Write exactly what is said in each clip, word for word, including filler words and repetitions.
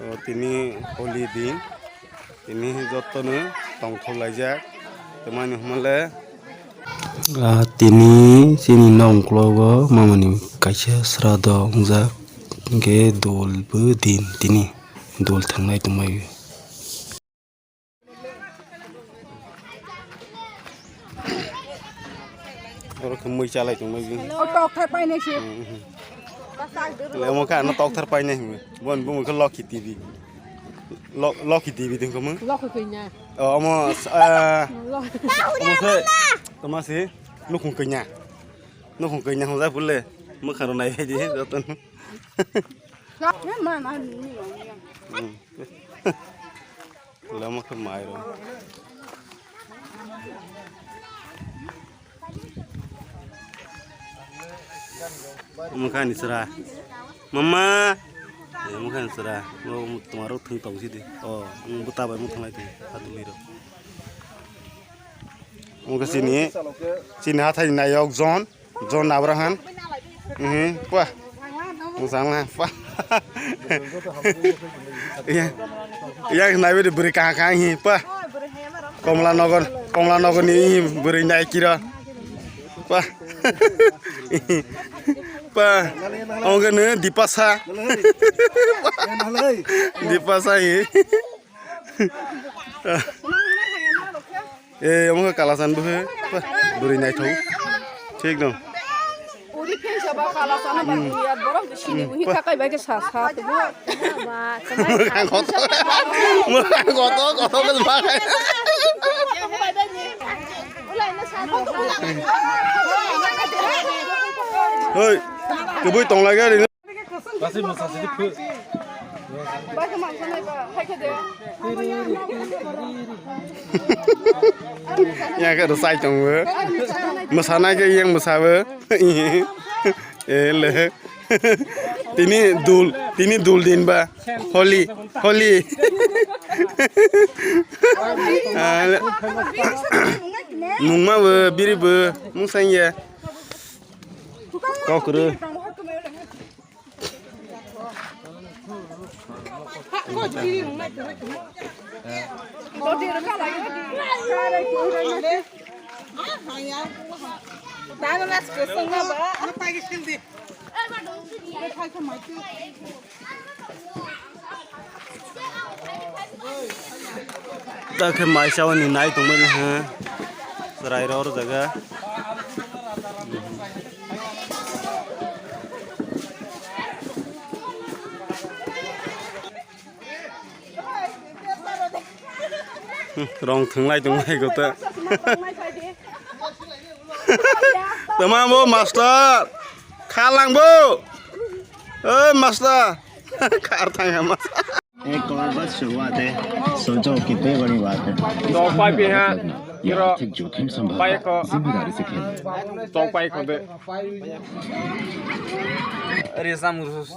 O tini holi din, tini jotono tongthok laijak, tamani hwnle. Ah, tini chini nok uklogo mamani kaisa srado wngjak, hwnkhe dol bo din tini, dol thangnai tongmai. Oro khe mui chalai tongmai bini. O tokthar painai se. Hmm, hmm. Le omo khe ano tokthar painai hwnwi. Bon bumui khe Loki T V. Lo-, Loki T V tong khe mui. Loki kanya. O, omo, ah, Lo- omo se, omo se, nukhung kanya. Nukhung kanya hwnjak bole. Mwkhang rw nai bai di, jotono. Ma, ma, ma, ma. Hmm. Lama khe mai rw. Mwkhani chwra. Mama. Eh, mwkhani chwra. Mo twmaro thwi tong sidi. Oh, ang bwta bai mwthang lai thwi. Atwlwi rw. Mwkha chini, chini hathai nayok John. John Abraham. Mhm, pa. Mosang na, pa. Iya. Iya, naibe de beri kaka hi, pa. Komla Nagar, Komla Nagar ni hi beri nai kira. Pa. Pa. Oke ne Dipasa. Dipasa hi. Eh, omo khe kalasan bo khe, bwrwi naithok. Thik no. Uri khe sabo kalasan ba, hmm, ya borok sini, hmm, uni khakai bai khe sa, sa, tongmo. Mwkhang kotor, mwkhang kotor, kotor khe ma khai. Hoi, kwbui tong lai gari. Yang khe rwchai tongo. Mwsanai khe yang mwsabo. Eh, le. Tini dul, tini dul din ba. Holi, holi. Ah, le. Nungma bo, biri bo, mungsang ya. Kok kuru. Ta khe mai chawani nai tongmani ha. Chwrai rw jaga. Rong thwnglai tongmai kota. Tama bo master. Khalang bo. Oi master. Khar thang ha master. एक करोड़ बस शुरुआत है, सोचो कितनी बड़ी बात है। तो पाइप यहाँ ये आर्थिक जोखिम संभालना, पाइप को जिम्मेदारी से खेलना। तो पाइप को दे। Resam rus.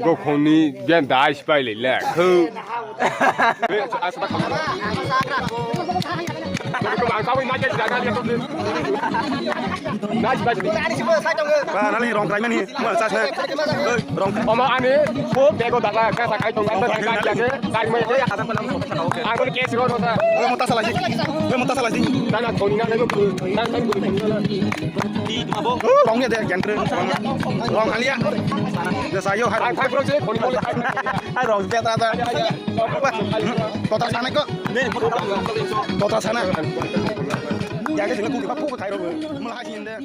Gokhoni gen dai spai le le. Khu. Ba nali rong krai mani. Mo sa sa. Rong. Omo ani ko bego daga ka sa kai tong ka sa kai ya ke. Kai mo ya. Ang ko ke siro ro sa. Mo ta sala ji. Mo ta sala ji. Na na thoni na na ko. Na na ko. Rong ya de gen re. Rong alia. Ya sa yo ha. Ang thak ro je thoni ko. Hai rong je ta ta. Total sana ko. Total sana. Ya ke sila ku ka pu ka thai ro. Mo ha ji inde.